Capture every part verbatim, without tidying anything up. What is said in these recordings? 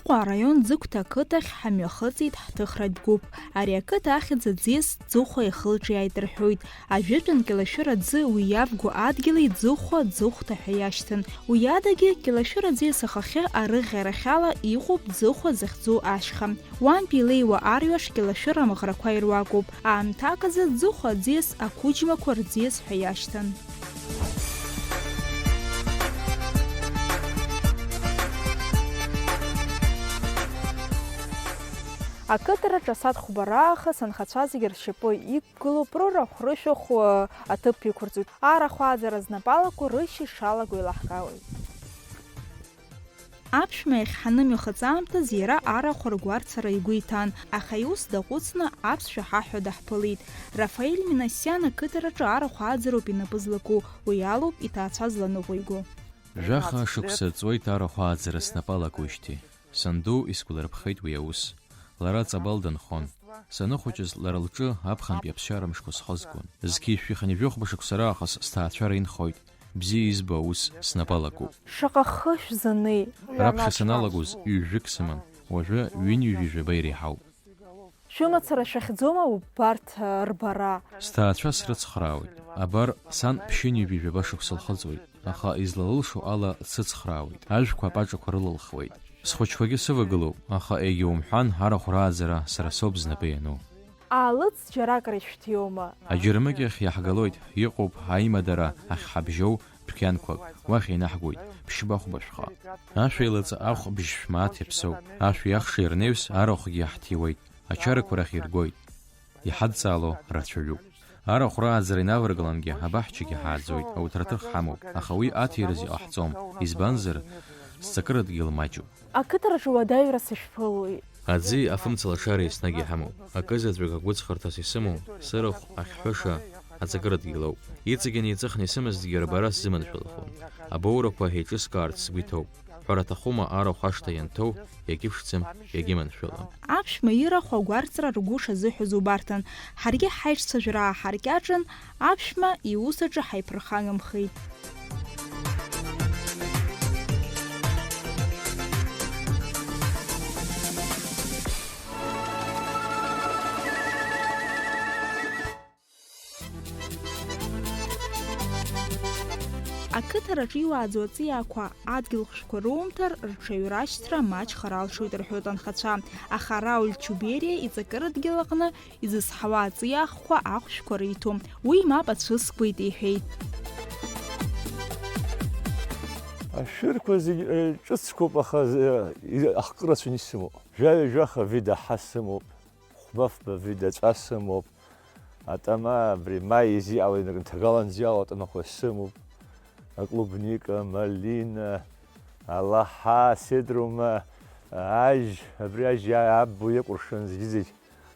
Аҟәа араион Ӡыгәҭа ақыҭахь ҳамҩахыҵит ҳҭыхратә гәыԥ. Ари ақыҭа ахьӡ аӡиас Ӡыхәа ихылҿиааит рҳәоит. Ажәытәан Кьалашәыр аӡы уи иавго адгьыли Ӡыхәа, Ӡыхәҭа ҳәа иашьҭан. Уи адагьы Кьалашәыр аӡиас ахахьы арыӷьарахьала иҟоуп Ӡыхәа захьӡу ашьха. Уантәи илеиуа арҩаш Кьалашәыр амаӷрақәа ируакуп. Аамҭак азы Ӡыхәа аӡиас ақәыџьмақәа рӡиас ҳәа иашьҭан. Ақыҭараҿы асааҭ хәба раахыс анхацәа зегьы ршьапы иқәгылоуп, рырахә-рышәахә, э, аҭыԥ иқәырҵоит. Арахә ааӡара знапалақәа рышьа ишалаго еилаҳкаауеит. Аԥшәма иахь ҳанымҩахыҵ аамҭаз иара арахә ргәарцара игәы иҭан, аха иус даҟәыҵны аԥсшәа ҳаҳәо даҳԥылеит. Рафаель Минасиан ақыҭараҿы арахә ааӡароуп инапы злаку, уи алоуп иҭаацәа зланыҟәиго. Жәаха шықәса ҵуеит арахә ааӡара снапы алакуижьҭеи. Санду исгәаларԥхеит уи аус. Лара Ҵабал дынхон. Саныхәыҷыз, лара лҿы аԥхынтәи аԥсшьара мшқәа схызгон. Зқьи жәшәи хынҩажәи хәба шықәса раахыс сҭаацәара инхоит. Бзиа избо аус снапы алакуп. Шаҟа хышә занеи! Раԥхьа саналагоз ҩажәик сыман, уажәы ҩынҩажәи жәаба иреиҳауп. Шәымацара шәахьӡома убарҭ, а, рбара? Сҭаацәа срыцхраауеит. Абар, сан ԥшьынҩажәи жәаба шықәса лхыҵуеит, аха излалылшо ала дсыцхраауеит, ажәқәа апаҿақәа рылылхуеит. Схәыҷқәагьы сывагылоуп, аха егьа умҳәан, арахә рааӡара сара соуп знапы иану. Аалыҵ џьаракыр ишәҭиуама? Аџьармыкьахь иаҳгалоит, иҟоуп аимадара ахьҳабжьоу дәқьанқәак, уахь инаҳгоит, ԥшьба-хәба шәҟа. Ашәа еилаҵа ахә бжь шә мааҭ иаԥсоуп, ашәи ахши рнаҩс арахәгьы иаҳҭиуеит, ачарақәа рахь иргоит. Иҳадҵаало рацәаҩуп. Арахә рааӡара инаваргалангьы абаҳчагьы ҳааӡоит, ауҭраҭых ҳамоуп, аха уи аҭирыз иҟаҳҵом, избанзар, сҵакырадгьыл маҷуп. Ақыҭараҿы уадаҩра сышәԥылоит. Аӡи афымцалашареи еснагь иҳамоуп. Акызаҵәык агәыҵхырҭас исымоу, сырахә ахьҳәыша аҵакырадгьыл ауп. Иҵегьы неиҵыхны исымазҭгьы рбара сзыманшәалахон. Абоурақәа еиҿыскаарц сгәы иҭоуп. Ҳәара аҭахума, арахә ашҭа ианҭоу, иагьыԥшӡам, иагьыманшәалам. Аԥшәма ирахә агәарҵра ргәы шазыҳәоз убарҭан. Ҳаргьы ҳаиҿцәажәара ааҳаркьаҿын, аԥшәма иус аҿы ҳаиԥырхагамхеит. Ақыҭараҿы иуааӡоу аҵиаақәа адгьыл хәшәқәа румҭар, рҽаҩра ашьҭра маҷхар алшоит рҳәоит анхацәа, аха Рауль Чубериа иҵакырадгьыл аҟны изызҳауа аҵиаахқәа ахәшәқәа риҭом, уи мап ацәыскуеит иҳәеит. Ашәырқәа зегь, э, ҿыцқәоуп, аха, э, ахкы рацәаны исымоуп. Жәаҩа-жәаха вида ҳа сымоуп, хәба-фба вида ҵәа сымоуп. Атама абри маи изы иҟало, инаргы нҭагалан изы иҟало атамақәа сымоуп. Аклубника, малина, алаҳа, седрума, ажь, абри ажь иа-, аббо иакәыршан зегьы-зегь,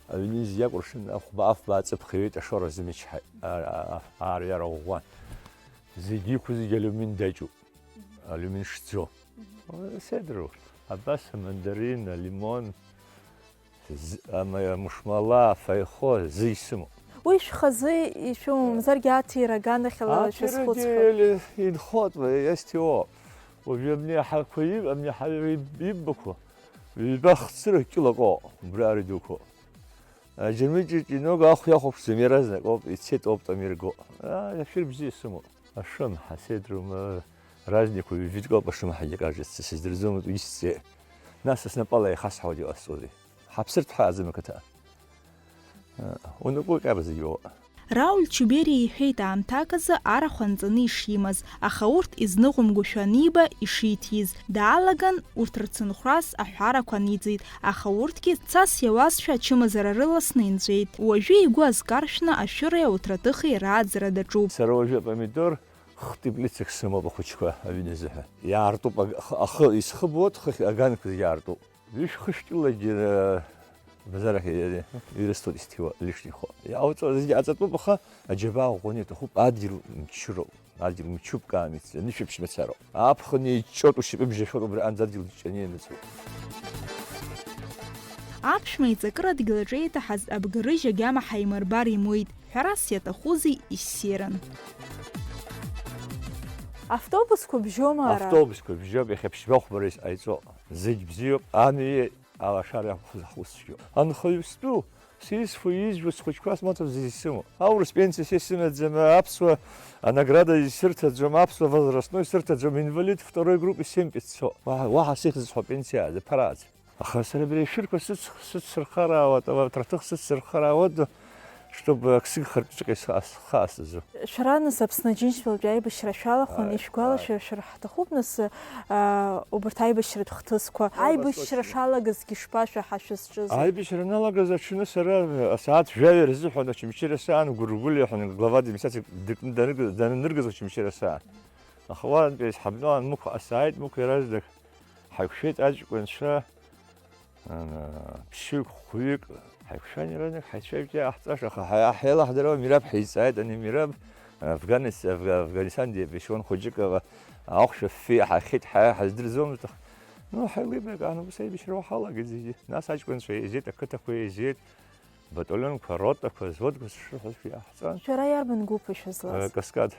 аҩны изы иакәыршан, ахәба афба ааҵыԥхьаҩеит, ашоура зымчҳаит, а-, а-, а-, аарҩара ӷәӷәан. Зегьы иқәу зегьы алиумин даҷуп, алиумин шӡо. Седру, абас амандарин, алимон, З-, ама-, амушмала, афаихо, зы исымоуп. Уи шәхазы ишәымамзаргьы аҭира аганахьала шәазхәыцхьоу? Аҭирагьы инхоит, ма, иасҭиуоуп. Уажәы амни аҳақәа иб-, амни аҳа иб-, иббақәо, ҩба хцыра кьылаҟоуп, убри ара идуқәоуп. Аџьармыкьаҿ иногу ахә иахәаԥшӡом, иаразнак ауп, ицеит ауп, тәамирго. Аа, ашәыр бзиа сымоуп. Ашымҳа, седру, ма, разнику ҩажәитәқәоуп ашымҳагьы, кажется, сыздырӡомызт, исҵеи. Нас снапала иахасҳауеит иҟасҵозеи. Ҳаԥсырҭ ҳәа аӡам ақыҭа. Унапы уҟьап зегьы уоуа. Рауль Чубериа иҳәеит аамҭак азы арахә анҵаны ишимаз, аха урҭ изныҟәымгошәа аниба, ишиҭиз. Даалаган, урҭ рцынхәрас аҳәарақәа аниҵеит, аха урҭгьы цас иауазшәа ачымазара рыласны инҵәеит. Уажәы игәы азкаршәны ашәыреи ауҭраҭыхи рааӡара даҿуп. Сара уажәы апомидор хтә теплицак сымоуп ахәыҷқәа аҩны азыҳәа. Иаартуп аг-, ахы, ахы исхыбуоуп, хыхь аганқәа зегьы иаартуп. Ҩышә-хышә кьылагьы, э, базарахь ирысҭоит исҭиуа лишнихо. Иауҵо зегьы аҵатәуп, аха аџьабаа ӷәӷәаны иаҭахуп, адгьыл мчыроуп, адгьыл мчуп, каамеҭ, анышәаԥшь мацароуп. Аԥхын еиҷҷоит, ушьапы бжьашәоит, убри аҟынӡа адгьыл ҷҷаны ианыҵуеит. Аԥшәма иҵакыра адгьыл аҿы еиҭаҳаз абгарыжь агьама ҳаимырбар имуит. Ҳәарас иаҭахузеи иссирын. Автобусқәа бжьома ара? Автобусқәа бжьоуп, иахьа ԥшьба хәба рыҟаиҵо. Зегь бзиоуп, амҩеи алашареи ахәы-, ахәы цәгьоуп. Анхаҩы стәу, сизфо, изжәуа схәыҷқәа смаҭәа бзиа исымоуп. Аурыс пенсиа са исымаӡам, аԥсуа анаграда исырҭаӡом, аԥсуа возрастной сырҭаӡом, инвалид второй группы семь пятьсот. Уаҳа, уаҳа сыхьӡ сҳәо апенсиа азыԥараӡ. Аха сара абри ашәырқәа сыцх-, сыцсырхараауа, ала-, аҭыхра сыцсырхараауа, чтобы ак сыгхартә ҿык исхаасызу. Шәара, нас, Аԥсны Аџьынџьтәылатәи аибашьра шәалахәын, ишәгәалашәар ҳҭахуп, нас, аа, убарҭ аибашьратә хҭысқәа. Аибашьра шалагазгьы шԥашәаҳа шәызҿыз? Аибашьра аналагаз аҽны сара асааҭ жәаҩа рзыҳәан Очамчыра саан, Гәыргәлиа ҳәа глава администрациа дыкны данырг-, данныргаз Очамчыра саан. Аха уаантәи ҳабну Мықә асааит, Мықә иаразнак ҳаиқәшәеит аҷкәынцәа, ана, ԥшьҩык, хәҩык, ҳаиқәшәан иаразнак ҳаицәажәеит иааҳҵаша, аха ҳа-, ҳаилаҳдыруа Мираб ҳизҵааит, ани Мираб, Афганис-, Афга-, Афганистан диепешуан хәыҷык ала, ахәшә аффы иаҳахьеит, ҳа ҳаздырӡомызт, аха, ну, ҳаилибакаан, ус аибашьра уаҳалагеит зегьы. Нас аҷкәынцәа еизеит, ақыҭақәа еизеит, батальонқәа, ротақәа, взводқәа шрыҳәаз иааҳҵан. Шәара иарбан гәыԥ шәызлаз? Э, Каскад,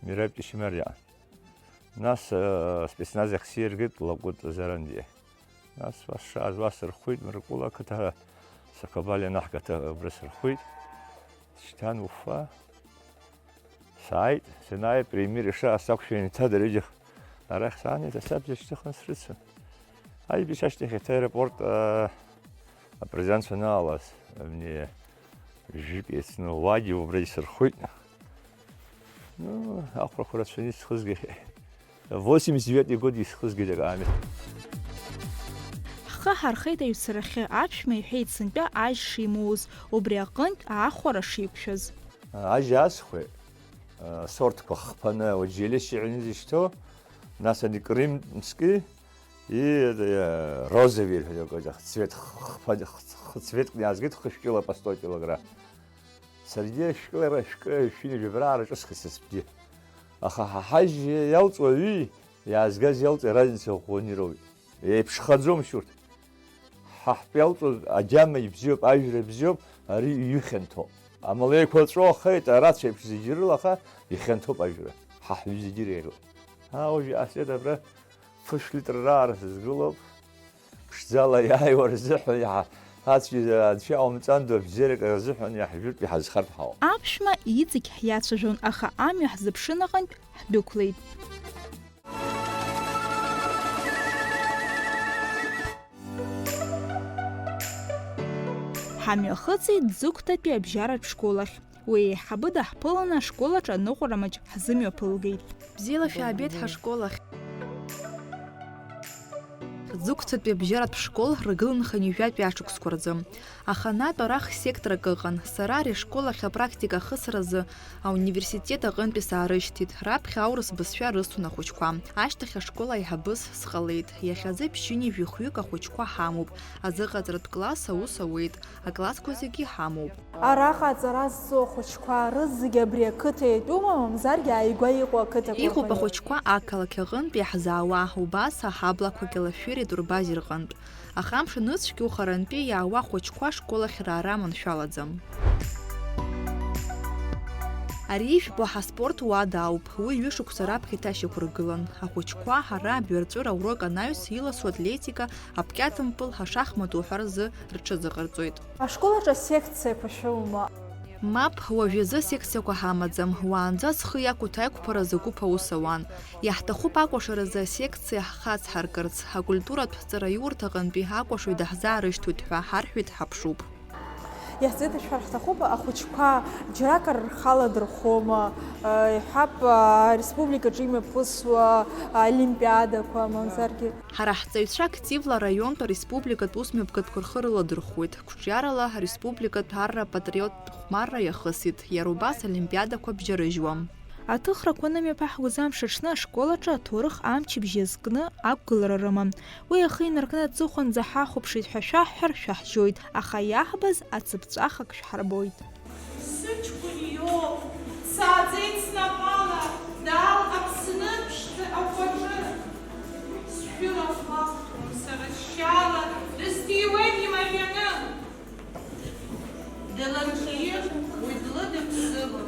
Мираб Ҷышьмариа. Нас, э, спецназ ахь сиргеит Лакәыт Зарандиа. Нас уа сшааз уа сырхәит, Мракәыла ақыҭа, Сақабали анаҳгаҭа убра сырхәит. Сшьҭан Уфа. Сааит, санааи, Примир иша сақәшәан иҭадарыжьых. Арахь саанеит, асаб зышьҭыхны срыцын. Аибашьра ашьҭахь еиҭа аеропорт, э, апартизанцәа анаалаз, абни Жәытә еицны уагьы убра исырхәит. Ну, ахәрақәа рацәаны исхызгахьеит. Восемьдесят девятый год исхызгеит акаамеҭ. Ҳхы ҳархеит аҩцарахьы, аԥшәма иҳәеит сынтәа ажь шимоуз, убри аҟынтә аахәара шиқәшәаз. Ажь аасхәеит, сорҭқәа хԥаны, уаџьелешьа иҳәаны изышьҭоу, нас ани Крымский и, э, розовый ҳәа акы, цвет хԥа-, х-, х-, цветк иаазгеит хышә кьыла по сто килограмм. Саргьы шәкылара, шәкы-, шәи жәабраа рҿысхит сыцәгьы. Аха ҳа ҳажь иалҵуа аҩи иаазгаз иалҵуа разница ӷәӷәаны ироуит. Еиԥшхаӡом шьурҭ. Ҳа ҳтәы иалҵуа агьама ибзиоуп, ажәра бзиоуп, ари иҩы хьанҭоуп. Амала еиқәаҵәо ахеит, арацәа еиԥш зегьы рыла, аха ихьанҭоуп ажәра. Ҳа ҳҩы зегьы иреиӷьуп. Аа, уажә иҟасҵеит абра. Ԥышә литр раара сызгылоуп. Ԥшӡала иааиуа рзыҳәан иаҳа-, ацәгьа анцәа иҟаумҵан ду абзиарак рзыҳәан иаҳжәыртә иҳазхарҭәҳауа. Аԥшәма иҵегь ҳиацәажәон, аха амҩа ҳзыԥшын аҟынтә ҳдәықәлеит. Ҳамҩахыҵит Ӡыгәҭатәи абжьаратә школ ахь. Уи еиҳабы даҳԥыланы ашкол аҿы аныҟәара маҷ ҳзымҩаԥылгеит. Бзиала шәаабеит ҳашкол ахь. Ӡыгәҭатәи абжьаратә школ ргылан хынҩажәатәи ашықәсқәа рзы. Аханатә арахь секторак ыҟан, сара ари ашкол ахь апрактика ахысразы ауниверситет аҟынтәи саарышьҭит, раԥхьа аурыс бызшәа рысҭон ахәыҷқәа. Ашьҭахь ашкол аиҳабыс сҟалеит. Иахьазы ԥшьынҩажәи хәҩык ахәыҷқәа ҳамоуп, азыҟаҵаратә класс аус ауеит. Аклассқәа зегьы иҳамоуп. Араҟа аҵара зҵо ахәыҷқәа рызегьы абри ақыҭа иатәума, мамзаргьы ааигәа иҟоу ақыҭақәа рҟны? Иҟоуп ахәыҷқәа ақалақь аҟынтә иаҳзаауа, убас аҳаблақәа Кьалашәыреи Турбази рҟынтә. Аха амш аныцәгьоу харантәи иаауа ахәыҷқәа ашкол ахь раара маншәалаӡам. Ари ижәбо ҳаспорт уадоуп. Уи ҩышықәса раԥхьа иҭашьақәыргылан. Ахәыҷқәа ҳара абҩарҵәыра аурок анаҩс иласу атлетика, аԥкьаҭымпыл, ашахмат уҳәа рзы рҽазыҟарҵоит. Ашкол аҿы асекциақәа шәымоума? Мап, уажәазы асекциақәа ҳамаӡам. Уаанӡа схы иақәыҭ аиқәԥара азы гәыԥ аус ауан. Иаҳҭахуп акәашаразы асекциа ҳхацҳаркырц, акультуратә ҵараиурҭаҟынтәи акәашаҩ даҳзаарышьҭуеит ҳәа ҳарҳәеит, ҳаԥшуп. Иаҳзеиҭашәҳәар ҳҭахуп, ахәыҷқәа џьаракыр рхала дырхома, иҳәап, ареспубликаҿы имҩаԥысуа олимпиадақәа, мамзаргьы. Ҳара ҳҵаҩцәа активла араионтә, ареспубликатә усмҩаԥгатәқәа рхы рыладырхәуеит, қәҿиарала ареспубликатә арра апатриоттә хәмарра иахысит, иара убас олимпиадақәа бжьарыжьуа. Аҭыхрақәа анымҩаԥаҳгоз амш аҽны ашкол аҿы аҭоурых амчыбжь иазкны ақәгылара рыман. Уи ахы инаркны аҵыхәанӡа ҳахәаԥшит ҳәа шәаҳҳәар, шәаҳжьоит, аха иаҳбаз ацыԥҵәахак шәҳарбоит. Сыҷкәын иоуп, дсааӡеит снапала, даалт Аԥсны ԥшӡа ахәаҿы. Сшәыра хәахәон сара сшьала, дысҭиуеит имарианы. Дылымҭиир, уи длыдымсылон,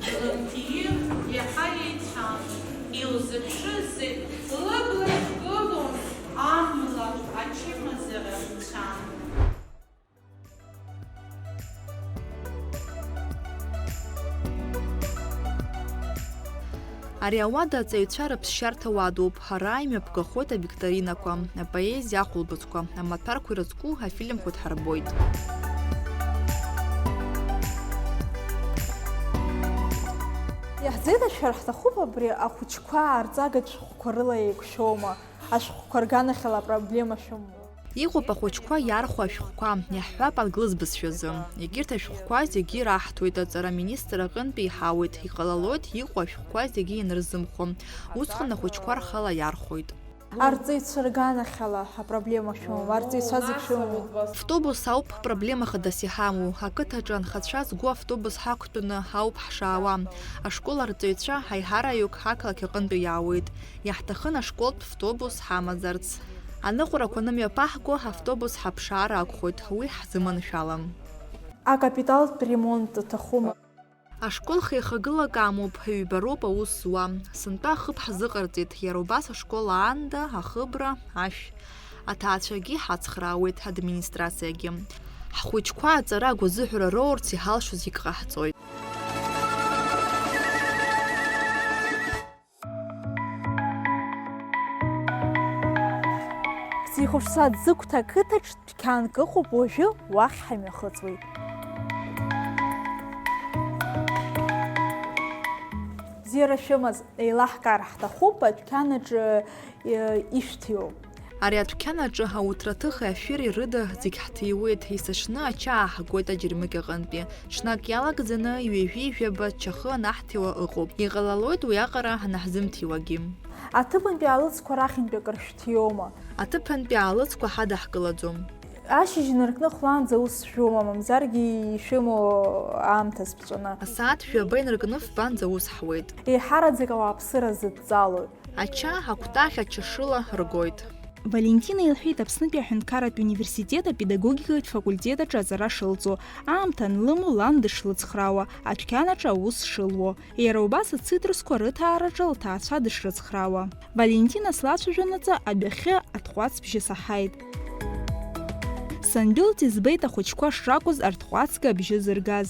дылымҭиир, иаҳа еицәан, илзыԥш Ари ауада аҵаҩцәа рыԥсшьарҭа уадоуп, ара имҩаԥгахоит авикторинақәа, апоезиа ахәылбыҽқәа, амаҭәарқәа ирыцку афильмқәа дҳарбоит. Иаҳзеиҭашәҳәар ҳҭахуп, абри ахәыҷқәа аарҵагатә шәҟәқәа рыла еиқәшәома, ашәҟәқәа рганахьала апроблема шәымоу? Иҟоуп ахәыҷқәа иархәо ашәҟәқәа, иаҳҳәап, ак лызбызшәазы. Егьырҭ ашәҟәқәа зегьы раҳҭоит, аҵара аминистр аҟынтәи иҳауеит, иҟалалоит иҟоу ашәҟәқәа зегьы ианырзымхо. Усҟан ахәыҷқәа рхала иархәоит. Арҵаҩцәа рганахьала апроблема шәымоуп, арҵаҩцәа зегь шәымоуп. Автобус ауп проблема хадас иҳамоу, ақыҭаҿы анхацәа згәы автобус ҳақәтәаны ауп ҳшаауа. Ашкол арҵаҩцәа ҳаиҳараҩык ақалақь аҟынтәи иаауеит. Иаҳҭахын ашколтә втобус ҳамазарц. Аныҟәарақәа анымҩаԥаҳго, автобус ҳаԥшаара акәхоит, уи ҳзыманшәалам. Акапиталтә ремонт аҭахума? Ашкол хеихагылак амоуп, ҩба роуп аус зуа. Сынтәа ахыб ҳзыҟарҵеит, иара убас ашкол аанда, ахыбра, ашә. Аҭаацәагьы ҳацхраауеит, администрациагьы. Ҳхәыҷқәа аҵара агәазыҳәара роурц иҳалшо зегь ҟаҳҵоит. Зеихәаԥшцәа Ӡыгәҭа ақыҭаҿ дәқьанк ыҟоуп, уажәы уахь ҳамҩахыҵуеит. Бзиара шәымаз, еилаҳкаар ҳҭахуп, адәқьан аҿы, э, ишәҭиуоу? Ари адәқьан аҿы ауҭраҭыхи ашәыри рыда зегь ҳҭиуеит, есыҽны ача ааҳгоит аџьармыкьа аҟынтәи. Ҽнак иалагӡаны ҩажәи жәаба чахы анаҳҭиуа ыҟоуп. Иҟалалоит уиаҟара анаҳзымҭиуагьы. Аҭыԥантәи аалыҵқәа рахьынтәи акыр шәҭиуоума? Аҭыԥантәи аалыҵқәа ҳадаҳкылаӡом. Ашьыжь инаркны хәлаанӡа ус шәоума, мамзаргьы ишәымоу аамҭа зԥҵәаны? Асааҭ жәаба инаркны фбанӡа ус ҳуеит. Еиҳараӡак ауааԥсыра зыдҵалоит. Ача, акәтаӷь, ачашыла ргоит. Валентина илҳәеит Аԥснытәи аҳәынҭқарратә университет апедагогикатә факультет аҿы аҵара шылҵо, аамҭа анлымоу лан дышлыцхраауа, адәқьан аҿы аус шылуо. Иара убас ацитрусқәа рыҭаараҿы лҭаацәа дышрыцхраауа. Валентина слацәажәанаҵы адәахьы аҭҟәацбжьы саҳаит. Сандәылҵ избеит ахәыҷқәа шракәыз арҭҟәацга абжьы зыргаз.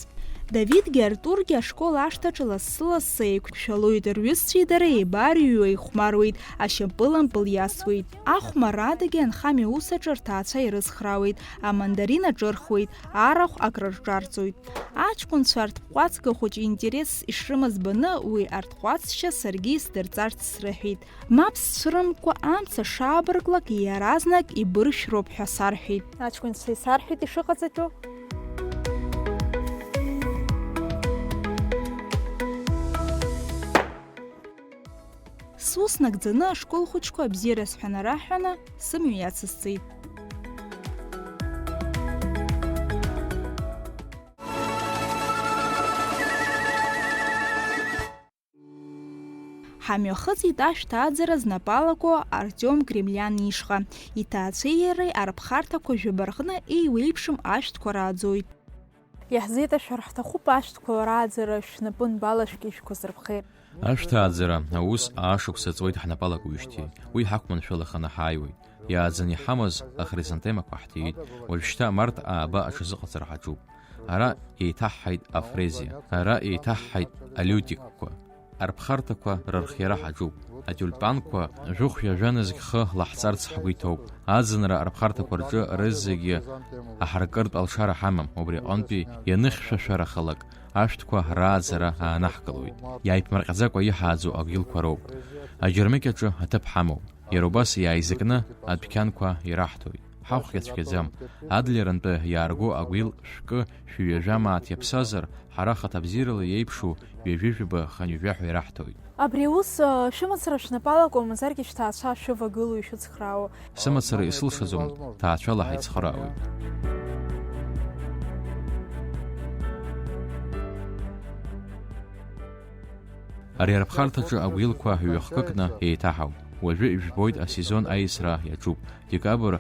Давидгьы Артургьы ашкол ашҭаҿы лассы-лассы еиқәшәалоит, рҩызцәеи дареи еибарыҩуа ихәмаруеит, ашьапылампыл иасуеит. Ахәмарра адагьы анхамҩа аус аҿы рҭаацәа ирыцхраауеит, амандарин аҿырхуеит, арахә акрырҿарҵоит. Аҷкәынцәа арҭҟәацга хәыҷы интересс ишрымаз баны, уи арҭҟәацшьа саргьы исдырҵарц срыҳәеит. Мап сцәырымкәа амца шаабырклак, иаразнак ибыршәроуп ҳәа сарҳәеит. Аҷкәынцәа исарҳәеит ишыҟаҵатәу. Сус нагӡаны ашкол хәыҷқәа абзиара сҳәанараҳәаны сымҩа иацысҵеит. Ҳамҩахыҵит ашәҭ ааӡара знапалақәоу Артиом Кремлиан ишҟа. Иҭаацәеи иареи арԥхарҭақәа жәаба рҟны еиуеиԥшым ашәҭқәа рааӡоит. Иаҳзеиҭашәар ҳҭахуп ашәҭқәа рааӡара шәнапы анбалашәки, шәқәа зырԥхеи? Ашәҭ ааӡара аус аашықәса ҵуеит ҳнапалакуижьҭеи. Уи ҳақәманшәалаханы ҳааиуеит. Иааӡаны иҳамаз ахризантемақәа ҳҭиит, уажәшьҭа март ааба аҽазыҟаҵара ҳаҿуп. Ара еиҭаҳҳаит афрезиа, ара еиҭаҳҳаит алиутикқәа. Арԥхарҭақәа рырхиара ҳаҿуп. Атиулпанқәа жәохә-ҩажәа нызқь хы лаҳҵарц ҳгәы иҭоуп. Аӡынра арԥхарҭақәа рҿы рызегьы аҳаракыртә алшара ҳамам, убри аҟынтәи ианыхьшәашәарахалак, ашәҭқәа рааӡара аанаҳкылоит. Иааиԥмырҟьаӡакәа иҳааӡоу агәилқәа роуп. Аџьармыкьаҿы аҭыԥ ҳамоуп. Иара убас иааизакны адәқьанқәа ираҳҭоит. Ҳахәгьы цәгьаӡам. Адлерантәи иаарго агәил шәкы шәҩажәа мааҭ иаԥсазар, ҳара хаҭабзиарала иеиԥшу ҩажәи жәаба хынҩажәа ҳәа ираҳҭоит. Абри аус, а, шәымацара шәнапалакуа, мамзаргьы шәҭаацәа шәывагылоу ишәыцхраауа? Сымацара исылшаӡом, ҭаацәала ҳаицхыраауеит. Ари арԥхарҭаҿы агәилқәа ҩахкыкны еиҭаҳауп. Уажәы ижәбоит асезон аиасра иаҿуп. Декабр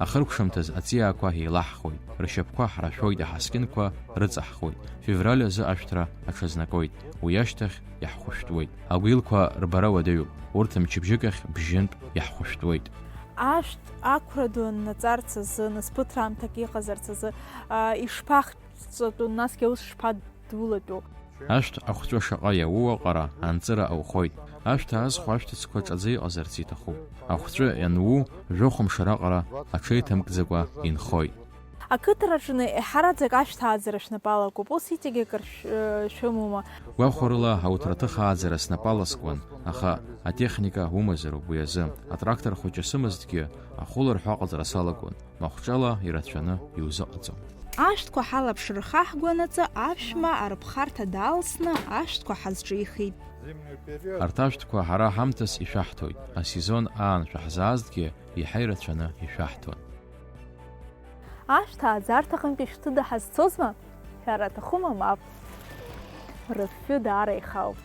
ахыркәшамҭаз аҵиаақәа еилаҳхуеит, ршьапқәа ҳрашәоит, аҳаскьынқәа рыҵаҳхуеит. Февраль азы ашәҭра аҽазнакуеит, уи ашьҭахь иаҳхәышәтәуеит. Агәилқәа рбара уадаҩуп, урҭ мчыбжьык ахь бжьынтә иаҳхәышәтәуеит. Ашәҭ ақәра ду аннаҵарц азы, нас ԥыҭраамҭак иҟазарц азы, а, ишԥахҵәатәу, насгьы аус шԥадулатәу? Ашәҭ ахәҵәы шаҟа иауу аҟара анҵыра аухоит. Ашәҭ аазхәо ашәҭыцқәа ҿаӡа иҟазарц иҭахуп. Ахәҵәы иану, жәохә мшы раҟара аҽеиҭамкӡакәа инхоит. Ақыҭараҿы еиҳараӡак ашәҭ ааӡара шәнапы алакуп, ус иҵегь акыр шә-, шәымоума? Гәахәарыла ауҭраҭых ааӡара снапы аласкуан, аха атехника умазароуп уи азы. Атрактор хәыҷы сымазҭгьы, ахәыларҳәа аҟаҵара салагон, махәҿала ирацәаны иузыҟаҵом. Ашәҭқәа ҳалаԥш рхаҳгәанаҵы, аԥшәма арԥхарҭа далсны ашәҭқәа ҳазҿихит. Арҭ ашәҭқәа ҳара ҳамҭас ишәаҳҭоит, асезон аан шәаҳзаазҭгьы, иаҳа ирацәаны ишәаҳҭон. Ашәҭ ааӡарҭаҟынтәи шәҭыда ҳазцозма? Шәара аҭахума? Мап. Рыфҩы даара ихауп.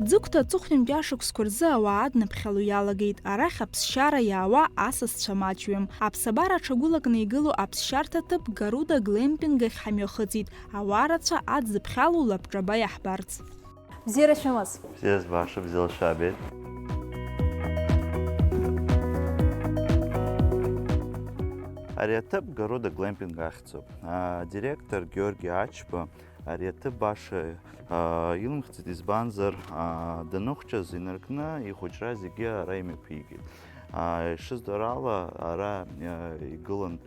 Ӡыгәҭа аҵыхәтәантәи ашықәсқәа рзы ауаа адныԥхьало иалагеит. Арахь аԥсшьара иаауа асасцәа маҷҩым. Аԥсабара аҽагәылакны игылоу аԥсшьарҭа ҭыԥ Гаруда глемпинг ахь ҳамҩахыҵит, ауаа рацәа адзыԥхьало лабҿаба иаҳбарц. Бзиара шәымаз! Бзиа збаша, бзиала шәаабеит. Ари аҭыԥ Гаруда глемпинг ахьӡуп. Адиректор Георги Ачба ари аҭыԥ баша, а, илымхӡеит, избанзар, а, даныхәҷыз инаркны ихәыҷра зегьы ара имҩаԥигеит. А, ишыздыру ала, ара, а, игылан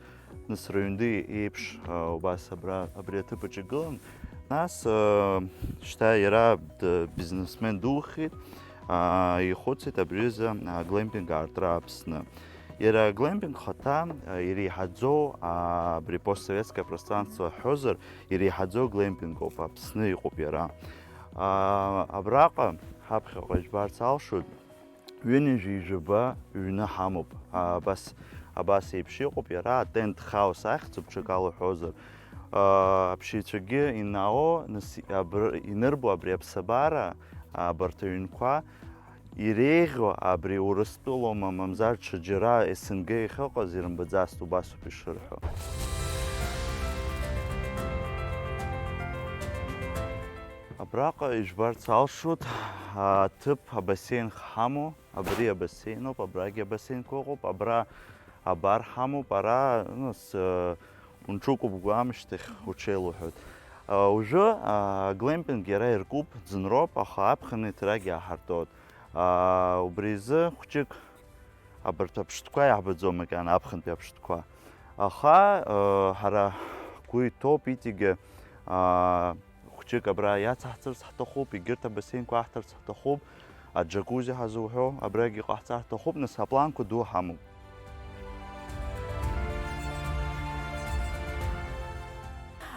Нысрыҩнтәи еиԥш, а, убас абра, абри аҭыԥаҿ игылан. Нас, а, шьҭа иара д-, бизнесмен духеит, а, ихәыцит абри азы, а, глемпинг аартра Аԥсны. Иара аглемпинг хаҭа, а, иреиҳаӡоу, а, абри постсоветское пространство ҳҳәозар, иреиҳаӡоу глемпингоуп, Аԥсны иҟоуп иара. А, абраҟа ҳаԥхьаҟа ижәбарц алшоит, ҩынҩажәи жәаба ҩны ҳамоуп. Абас, абас еиԥш иҟоуп иара, атент хаус ахьӡуп, ҽакала уҳәозар. А, аԥсшьаҩцәагьы инао, нас, абр-, инырбо абри аԥсабара, абарҭ аҩнқәа иреиӷьу абри Урыстәылоума, мамзар ҽаџьара С Н Г иахьыҟаз ирымбаӡацт, убасоуп ишырҳәо. Абраҟа ижәбарц алшоит, аҭыԥ абасеин ҳамоу, абри абасеиноуп, абрагьы абасеинқәа ыҟоуп, абра абар ҳамоуп, ара, ну, с-, унҿыкәыбгәамышьҭахь уҽеилуҳәоит. А, уажәы, а, аглемпинг иара иркуп, ӡынроуп, аха аԥхын иҭрагь иааҳартуеит. А, убри изы хәҷык абарҭ аԥштәқәа иаҳбаӡом макьана, аԥхынтәи аԥштәқәа. Аха, а, ҳара ҳгәы иҭоуп иҵегьы, а, хәҷык абра иацаҳҵарц ҳҭахуп, егьырҭ абасеинқәа аҳҭарц ҳҭахуп, аџьакузи ҳазуҳәо, абрагь иҟаҳҵар ҳҭахуп, нас апланқәа ду ҳамоуп.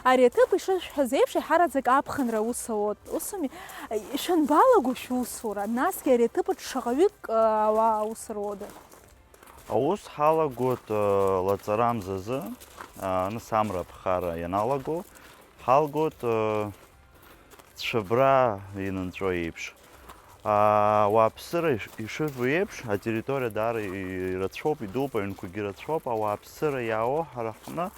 Ари аҭыԥ ишышәҳәаз еиԥш, еиҳараӡак аԥхынра аус ауеит, усуми? Шәанбалаго шәусура, насгьы ари аҭыԥаҿ шаҟаҩык, а, ауаа аус руода? Аус ҳалагоит, э, лаҵарамзазы, а, нас амра аԥхара ианалаго, ҳалгоит, э, цәыбра инынҵәо еиԥш. А, ауааԥсыра иш-, ишыжәбо еиԥш, атерриториа даара и-, ирацәоуп, идууп, аҩнқәагьы рацәоуп, ауааԥсыра иаауа ҳара ҳҟны,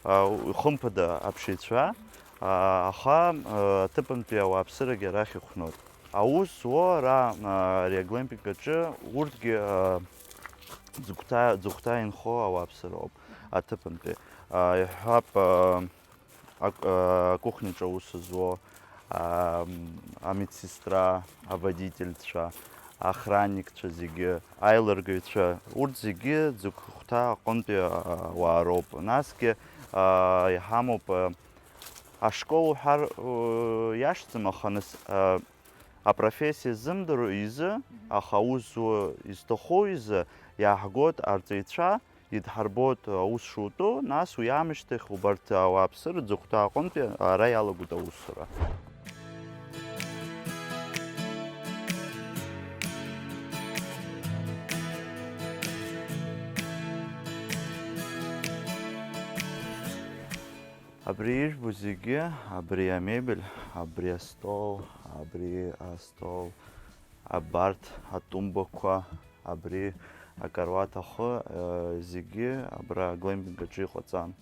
а, хымԥада аԥшьаҩцәа, а, аха, а, аҭыԥантәи ауааԥсырагьы арахь ихәноит. Аус зуа ара, а, ари аглемпинг аҿы урҭгьы, а, ӡыхәҭа, ӡыхәҭа инхо ауааԥсыроуп аҭыԥантәи. А, иҳәап, а, ак-, а, акухняҿы аус зуо, а, м, амедсестра, аводительцәа, аохранникцәа зегьы, аилыргаҩцәа, урҭ зегьы ӡыхәҭа аҟынтәи, а, ауаа роуп. Насгьы, а, иҳамоуп, а, ашкол уҳәар, ы, иашьҭам, аха нас, а, апрофессиа ззымдыруа изы, аха аус зуа изҭаху изы иааҳгоит арҵаҩцәа, идҳарбоит аус шутәу, нас уи аамышьҭахь убарҭ ауааԥсыра ӡыхәҭа аҟынтәи ара иалагоит аусура. Абри ижәбо зегьы, абри амебель, абри астол, абри астол, абарҭ атумбақәа, абри акаруаҭ ахы, э, зегьы абра аглемпинг аҿы иҟаҵан.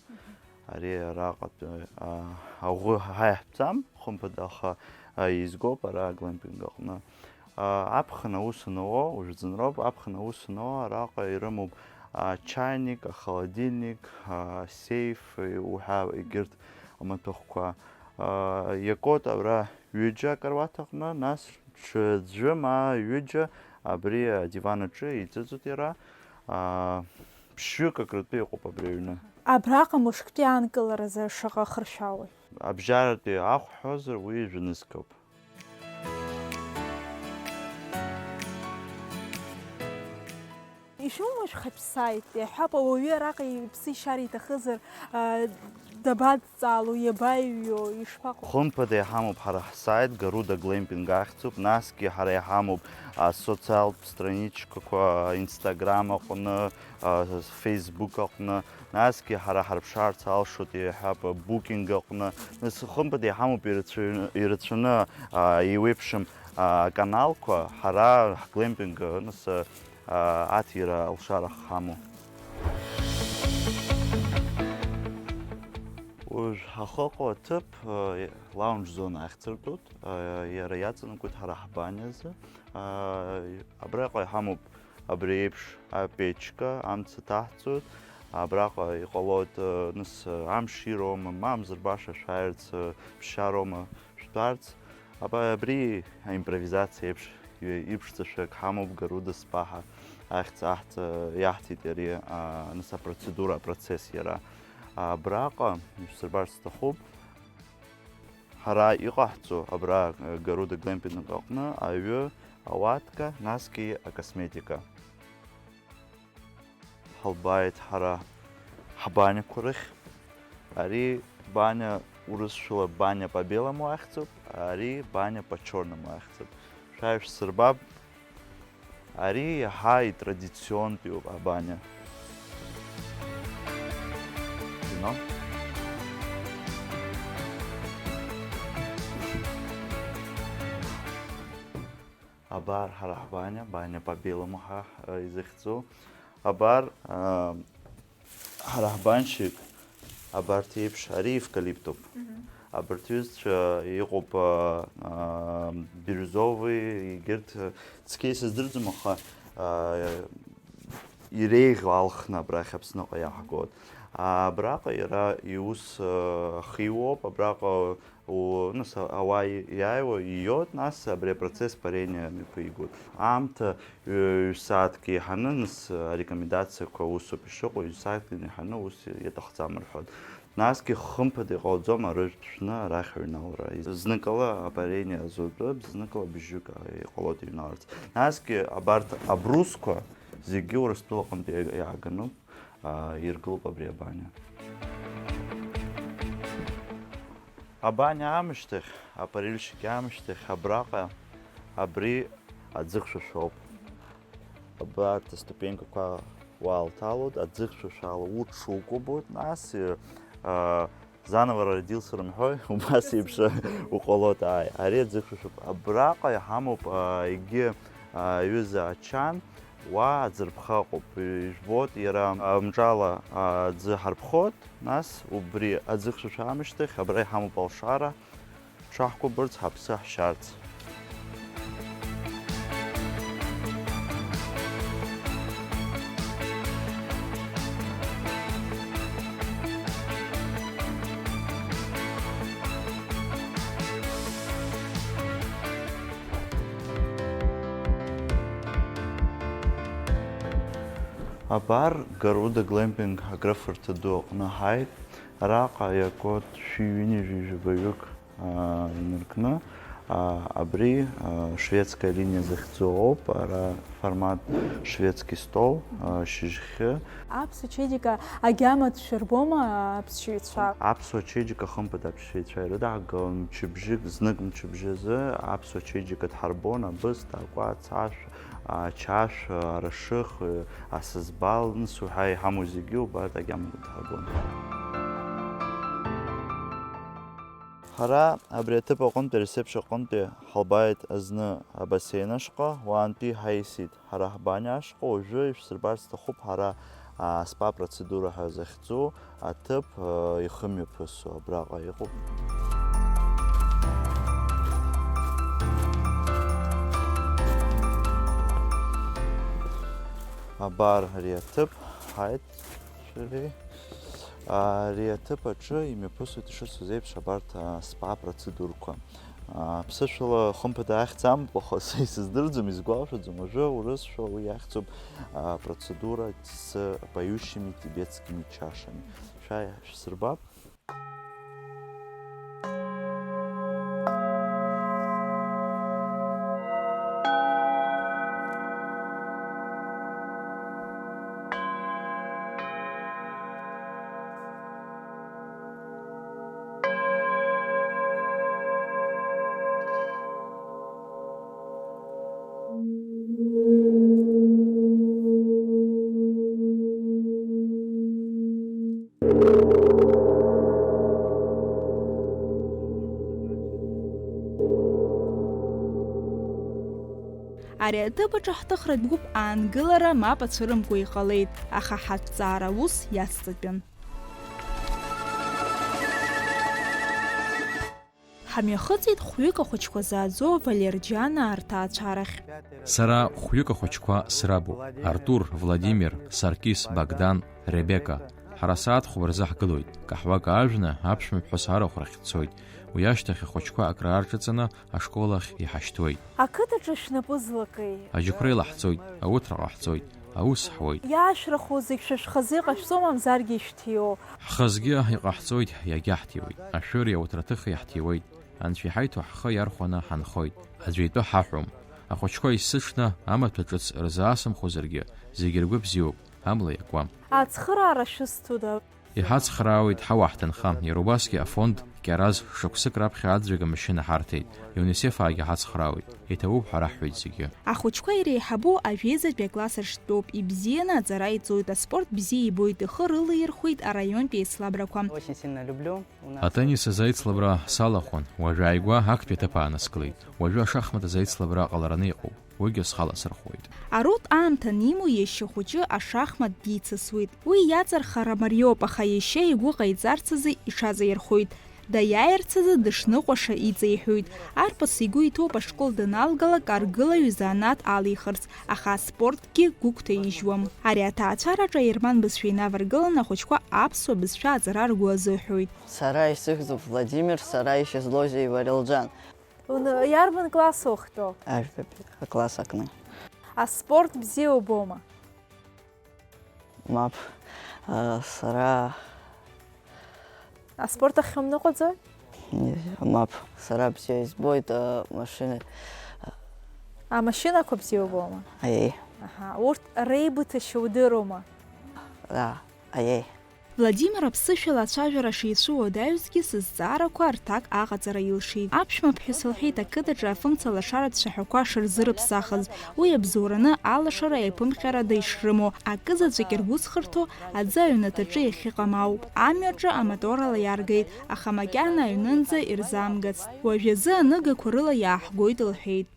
Ари араҟатәи, а, аӷәы ҳаиҳәӡам, хымԥада, аха, а, изгоуп ара аглемпинг аҟны. А, аԥхын аус анауо, ужәӡынроуп, аԥхын аус анауо, араҟа ирымоуп, а, чаиник, ахолодильник, а, сейф, е, уҳәа егьырҭ амаҭәахәқәа. Аа, иакуеит абра ҩыџьа акаруаҭ аҟны, нас ҽаӡәы ма ҩыџьа абри адиван аҿы иҵыҵуеит иара. Аа, ԥшьҩык акрытәы иҟоуп абри аҩны. Абраҟа мышктәи аанкыларазы шаҟа хыршәалои? Абжьаратәи ахә ҳҳәозар, уи жәа-нызқьоуп. Ишәымоу шәхатә сааит, иаҳҳәап, ауаҩы араҟа иԥсы ишьар иҭахызар, а, дабадҵаало, иабаҩҩуа, ишԥаҟоу? Хымԥада иҳамоуп ҳара ҳсайт, Гаруда Глемпинг ахьӡуп, насгьы ҳара иҳамоуп асоциалтә страничкақәа, Instagram аҟны, а, Facebook аҟны, насгьы ҳара ҳарԥшаарц алшоит, иаҳҳәап, Booking аҟны, нас хымԥада иҳамоуп ирацәаҩны, ирацәаны, а, еиуеиԥшым, а, аканалқәа, ҳара ҳглемпинг, нас, а, аҭира алшара ҳамоу. Уажә ҳахыҟоу аҭыԥ, а, лаунж зона ахьӡыртәуеит, а, иара иаҵанакуеит ҳара ҳбаниа азы. А, абраҟа иҳамоуп абри еиԥш апечка, амца ҭаҳҵоит. Абраҟа иҟалоит, а, нас, а, амш ироума, мамзар баша шәааирц, а, ԥсшьароума шәтәарц. Аба-, абри аимпровизациа еиԥш, ҩ-, иԥшӡашәак ҳамоуп, Гаруда спа ҳәа ахьӡ аҳҭ-, иаҳҭеит иара, а, нас апроцедура, апроцесс иара. Абраҟа ишәсырбарц сҭахуп, ҳара иҟаҳҵо абра, а, Гаруда глемпинг аҟны аҩы, ауатка, насгьы акосметика. Ҳалбааит ҳара ҳбаниақәа рахь. Ари баниа урысшәала баня по-белому ахьӡуп, ари баниа по-черному ахьӡуп. Шәааи шәсырбап, ари иаҳа итрадиционтәиуп абаниа. Ino? Абар ҳара ҳбаниа, баниа по-белому ҳа, э, изыхьӡу. Абар, э, ҳара ҳбаншьик, абарҭ еиԥш, ари евкалиптуп. Мгм. Абарҭ ҩызцәа иҟоуп, э, э, бирюзовый, егьырҭ, э, цқьа исыздырӡом, аха, э, иреиӷьу алхны абрахь Аԥсныҟа иаҳгоит. Абраҟа иара иус, э, ахиуоуп, абраҟа у-, нас, ауаа иааиуа ииоит, нас абри апроцесс парение мҩаԥигоит. Аамҭа, ҩ-, ҩ-сааҭк еиҳаны, нас, арекомендациақәа усоуп ишыҟоу, ҩ-сааҭк еиҳаны ус иаҭахӡам рҳәоит. Насгьы хымԥада иҟалаӡом арыжәтә шәны арахь аҩналара. Зныкала апарение азутәы, зныкала бжьҩык иҟалоит иҩналарц. Насгьы абарҭ абрусқәа зегьы Урыстәылаҟынтәи иа-, иааганы, аа, иргылоуп абри абаниа. Абаниа аамышьҭахь, апарильщик аамышьҭахь абраҟа абри аӡы хшәашәоуп. Абарҭ аступенькақәа уаалҭалоит, аӡы хшәашәала уҽукәабоит, нас, э, заново родился рымҳәои, убас еиԥш уҟалоит, ааи, ари аӡы хшәашәоуп. Абраҟа иҳамоуп, а, егьи, а, аҩыза ачан, уа аӡырԥха ыҟоуп, ижәбоит, иара амҿала, а, аӡы ҳарԥхоит, нас убри аӡы хшәашәа аамышьҭахь абра иҳамоуп алшара, дшаҳкәабарц, ҳаԥсы ҳшьарц. Абар, Гаруда глемпинг агрыфырҭа ду аҟны ҳааит. Араҟа иакуеит шәи ҩынҩажәи жәабаҩык, аа, инаркны. Аа, абри, аа, шведская линиа захьӡу ауп, ара формат шведский стол, аа, шьыжьхьы. Аԥсуа чеиџьыка агьама дшәырбома аԥсшьаҩцәа? Аԥсуа чеиџьыка хымԥада аԥсшьаҩцәа ирыдаагалон, мчыбжьык, знык мчыбжьазы аԥсуа чеиџьыка дҳарбон, абысҭа, акәац, ашә, ачашә, арашых, асызбал, нас уҳәа иҳамоу зегьы убарҭ агьама дҳарбон. Ҳара абри аҭыԥ аҟынтәи, аресепшн аҟынтәи ҳалбааит азны абасеин ашҟа, уаантәи ҳаисит ҳара ҳбаниа ашҟа, уажәы ишәсырбарц сҭахуп ҳара, а, спа процедура ҳәа захьӡу аҭыԥ, а, ихымҩаԥысу абраҟа иҟоуп. Абар ари аҭыԥ, ҳаит, шәареи. Ари аҭыԥ аҿы имҩаԥысуеит ишыцыз еиԥш абарҭ, а, спа процедурқәа. А, ԥсышәала хымԥада ахьӡ амоуп, аха са исыздырӡом, исгәалашәаӡом, уажәы урысшәа уи ахьӡуп, а, процедура с поющими тибетскими чашами. Шәааи, шәсырбап. Ари аҭыԥ аҿы ҳҭыхратә гәыԥ аангылара мап ацәырымкуа иҟалеит, аха ҳаҭҵаара ус иацҵатәын. Ҳамҩахыҵит хәҩык ахәыҷқәа зааӡо Валерџьанаа рҭаацәарахь. Сара хәҩык ахәыҷқәа срабуп, Артур, Владимир, Саркис, Богдан, Ребека. Ҳара сааҭ хәба рзы ҳгылоит, каҳуак аажәны, аԥшәмаԥҳәыс арахә рахь дцоит. Уи ашьҭахь ахәыҷқәа акраарҿаҵаны ашкол ахь иҳашьҭуеит. Ақыҭаҿы шәнапы злакеи? Аџьықәреи лаҳҵоит, ауҭра ҟаҳҵоит, аус ҳуеит. Иаашәрахо зегь шәа шәхазы иҟашәҵо, мамзаргьы ишәҭиуоу? Ҳхазгьы иҟаҳҵоит, иагьаҳҭиуеит. Ашәыри ауҭраҭыхи ҳҭиуеит. Анцәа иҳаиҭо ҳхы иархәаны ҳанхоит. Аӡәы итәы ҳаҳәом. Ахәыҷқәа есыҽны амаҭәа ҿыц рзаасымхозаргьы, зегьы ргәы бзиоуп, амла иакуам. Ацхыраара шәызҭода? Иҳацхраауеит ҳауа ҳҭынха, иара убасгьы афонд Кьараз шықәсык раԥхьа аӡәӡәак амашьына ҳарҭеит, ЮНИСЕФ-аагьы ҳацхраауеит, иҭабуп ҳәа раҳҳәоит зегьы. Ахәыҷқәа иреиҳабу ажәеизатәи акласс аҿтәоуп, ибзианы аҵара иҵоит, аспорт бзиа ибоит, ихы рылаирхәеит араионтәи аицлабрақәа. Очень сильно люблю. У нас Атеннис азы аицлабра салахәын, уажә ааигәа актәи аҭыԥ ааныскылеит, уажәы ашахмат азы аицлабра ҟалараны иҟоуп. Уигьы схала сырхуеит. Арут аамҭа анимоу иашьа хәыҷы ашахмат дицысуеит. Уи иаҵырхра мариоуп, аха иашьа игәы ҟаиҵарц азы иҽазаирхәоит. Даиааирц азы дышныҟәаша иҵеиҳәоит. Арԥыс игәы иҭоуп ашкол даналгалак аргылаҩ изанааҭ алихырц, аха аспортгьы гәыгәҭаижьуам. Ари аҭаацәараҿы аерман бызшәа инаваргыланы ахәыҷқәа аԥсуа бызшәа аҵара ргәы азыҳәоит. Сара исыхьӡуп Владимир, сара исызлоузеи Валерџьан. Уны-, иарбан класс ухтәоу? Ажәбатәи акласс акны. Аспорт бзиа убома? Мап, а, сара Аспорт ахь умныҟәаӡои? Мап, сара бзиа избоит, а, машина. Амашьынақәа бзиа убома? Аиеи. Аҳа, урҭ реибыҭашьа удыруама? А, аиеи. Владимир аԥсышәала ацәажәара шицәуадаҩызгьы сызҵаарақәа рҭак аҟаҵара илшеит. Аԥшәмаԥҳәыс лҳәеит ақыҭаҿы афымца лашара цәаҳәақәа шырзырыԥсахыз, уи абзоураны алашара аиԥымҟьарада ишрымоу, акызаҵәык иргәыҵхырҭоу аӡы аҩнаҭаҿы иахьыҟам ауп. Амҩаҿы амоторала иаргеит, аха макьана аҩнынӡа ирзамгацт. Уажәазы аныгақәа рыла иааҳгоит лҳәеит.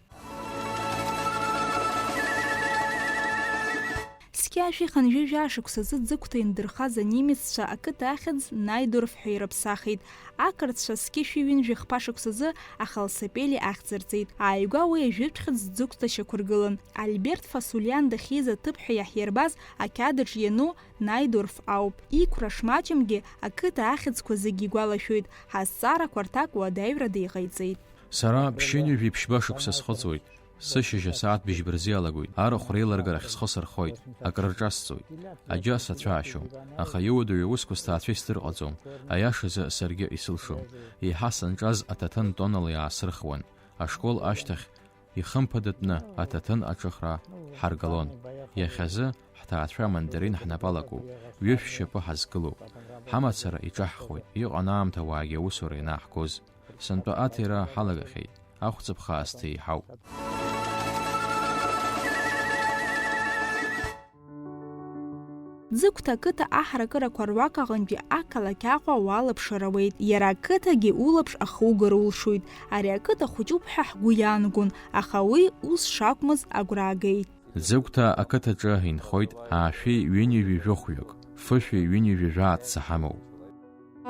Зқьи жәшәи хынҩажәи жәаа шықәсазы Ӡыгәҭа индырхаз анемеццәа ақыҭа ахьӡ Найдорф ҳәа ирыԥсахит. Ақырҭцәа зқьи жәшәи ҩынҩажәи хԥа шықәсазы Ахалсапели ахьӡ рҵеит. Ааигәа уи ажәытә хьӡ Ӡыгәҭа шьақәыргылан. Альберт Фасулиан дахьиз аҭыԥ ҳәа иаҳирбаз ақьаадыҿ иану Найдорф ауп. Иқәра шмаҷымгьы ақыҭа ахьӡқәа зегьы игәалашәоит, ҳазҵаарақәа рҭак уадаҩрада иҟаиҵеит. Сара ԥшьынҩажәи ԥшьба шықәса схыҵуеит. Сышьыжь асааҭ быжьба рзы иалагоит, арахә реилыргарахь схы сырхоит, акрырҿасҵоит. Аџьа сацәаашьом, аха иуадаҩу аусқәа сҭаацәа исдырҟаҵом, аиашазы саргьы исылшом. Еиҳа санҿаз аҭаҭын тоннала иаасырхуан. Ашкол ашьҭахь ихымԥадатәны аҭаҭын аҿыхра ҳаргалон. Иахьазы ҳҭаацәа амандарин ҳнапы алакуп, ҩышә шьапы ҳазкылоуп. Ҳамацара иҿаҳхуеит, иҟан аамҭа уаагьы аусура ианаҳгоз. Сынтәа аҭира ҳалагахьеит, ахәҵыԥха аасҭа еиҳауп. Ӡыгәҭа ақыҭа аҳаракырақәа руак аҟынтәи ақалақь Аҟәа уалаԥшыр ауеит, иара ақыҭагьы улаԥш ахугар улшоит. Ари ақыҭа хәыҷуп ҳәа ҳгәы иаанагон, аха уи ус шакәмыз агәра аагеит. Ӡыгәҭа ақыҭаҿы инхоит аашәи ҩынҩажәи жәохәҩык, фышәи ҩынҩажәи жәаа ҵа ҳамоуп.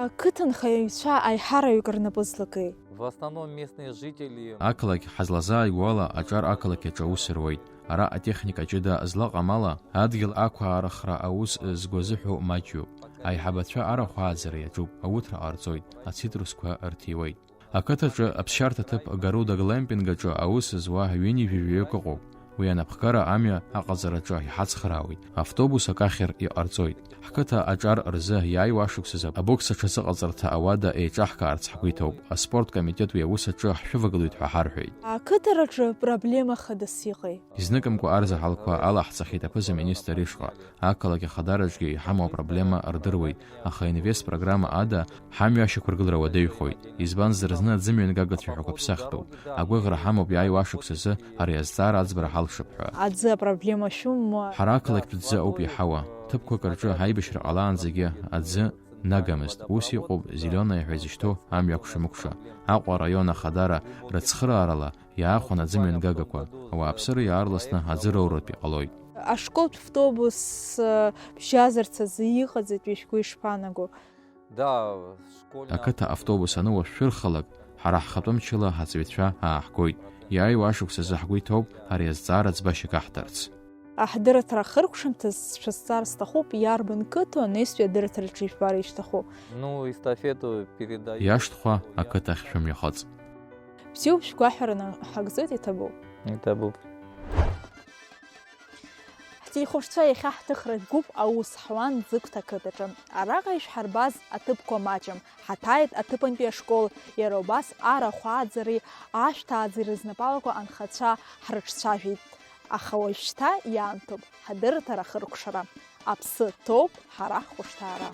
Ақыҭанхаҩцәа аиҳараҩык рнапы злакеи? В основном местные жители. Ақалақь ҳазлазааигәоу ала, аҿар ақалақь аҿы аус руеит. Ара атехника ҷыда злаҟам ала, адгьыл ақәаарыхра аус згәы азыҳәоу маҷҩуп. Аиҳабацәа арахә ааӡара иаҿуп, ауҭра ҟарҵоит, ацитрусқәа рҭиуеит. Ақыҭаҿы аԥсшьарҭа ҭыԥ Гаруда глемпинг аҿы аус зуа ҩынҩажәи жәаҩык ыҟоуп. Уи анапхгара амҩа аҟаҵараҿы иҳацхраауеит, автобус акахьыр иҟарҵоит. Ҳқыҭа аҿар рзы иааиуа ашықәсазы абокс аҽазыҟаҵарҭа ауада еиҿаҳкаарц ҳгәы иҭоуп. Аспорт комитет уи аус аҿы ҳшәывагылоит ҳәа ҳарҳәеит. Ақыҭараҿы проблема хадас иҟеи? Изныкымкәа арзаҳалқәа алаҳҵахьеит аԥыза-министр ишҟа. Ақалақь ахадараҿгьы иҳамоу апроблема рдыруеит, аха Инвест программа ада ҳамҩа ашьақәыргылара уадаҩхоит. Избанзар, зны аӡы мҩангагацәа ҳәа қәыԥсахтәуп. Агәыӷра ҳамоуп иааиуа ашықәс азы ари азҵаара аӡбара ҳалшап ҳәа. Аӡы апроблема шәымоу? Ҳара ақалақьтә ӡы ауп иаҳауа. Ҭыԥқәак рҿы аибашьра ҟалаанӡагьы аӡы нагамызт. Ус иҟоуп Зеленое ҳәа изышьҭоу амҩа акәша-мыкәша. Аҟәа араион ахадара рыцхыраарала иаахәан аӡы мҩангагақәа. Ауааԥсыра иаарласны аӡы роуртә иҟалоит. Ашколтә автобус, э, бжьазарц азы иҟаҵатәи шәгәы ишԥаанаго? Да, школьный Ақыҭа автобус аны уашәшәырхалак, ҳара ҳхатәы мчыла ҳаҵаҩцәа ааҳгоит. Иааиуа ашықәс азы ҳгәы иҭоуп ари азҵаара ӡбашьак аҳҭарц. Аҳдырраҭара ахыркәшамҭаз шәызҵаар сҭахуп, иарбан қыҭоу анаҩстәи адырраҭараҿы ижәбар ишәҭаху? Ну, эстафету передаю. Иашҭхәа ақыҭахь шәымҩахыҵ. Бзиоуп, шәгәаҳәараны ҳагӡоит, иҭабуп. Иҭабуп. Ҳҭихәаҽцәа иахьа ҳҭыхратә гәыԥ аус ҳуан Ӡыгәҭа ақыҭаҿы. Араҟа ишәҳарбаз аҭыԥқәа маҷым. Ҳаҭааит аҭыԥантәи ашкол, иара убас арахә ааӡареи ашәҭ ааӡареи рызнапалақәа анхацәа ҳрыҿцәажәеит. Аха уажәшьҭа иаамҭоуп ҳадырраҭара ахыркәшара. Аԥсы ҭоуп ҳара ҳхәышҭаара.